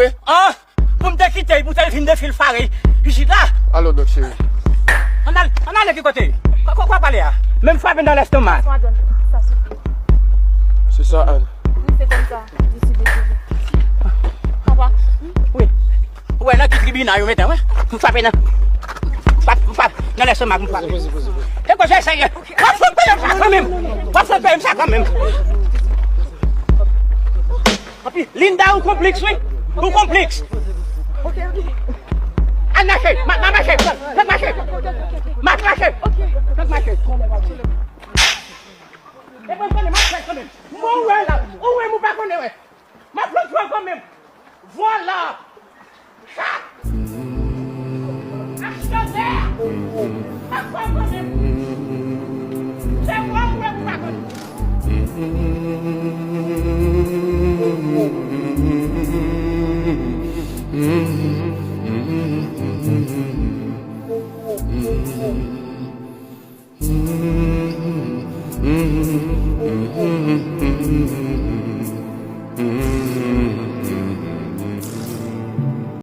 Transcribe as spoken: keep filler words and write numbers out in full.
An! Pou m te kite l, pou te vin defil fare isit la. Alo, dòk cheri. Ann al, ann ale ki kote? Kwa, kwa, kwa pale a? Menm frape nan lestomak. Se sa, Ann. Wi, se konsa. Je suis désolée. Papa. Wi. Ou wè nan ki tribinal yo mete, wi. M frape nan. M frape, m frape nan lestomak, m frape. Poze, poze, poze, poze. E koze serye. W ap fout peye m sa kanmenm. W ap fout peye m sa kanmenm. Anpi, Linda, ou konpliks, wi. Ou konpliks. Al mache, ma, ma mache, ma mache. Ma mache. Ma mache. E mwen konnen, ma fè kanmenm. Mwen wè la. Ou wè, mwen pa konnen, wè. Ma fè kanmenm. Vwala. Chat. Aksiyonè. Pa fè kanmenm. Se mwen wè, mwen pa konnen.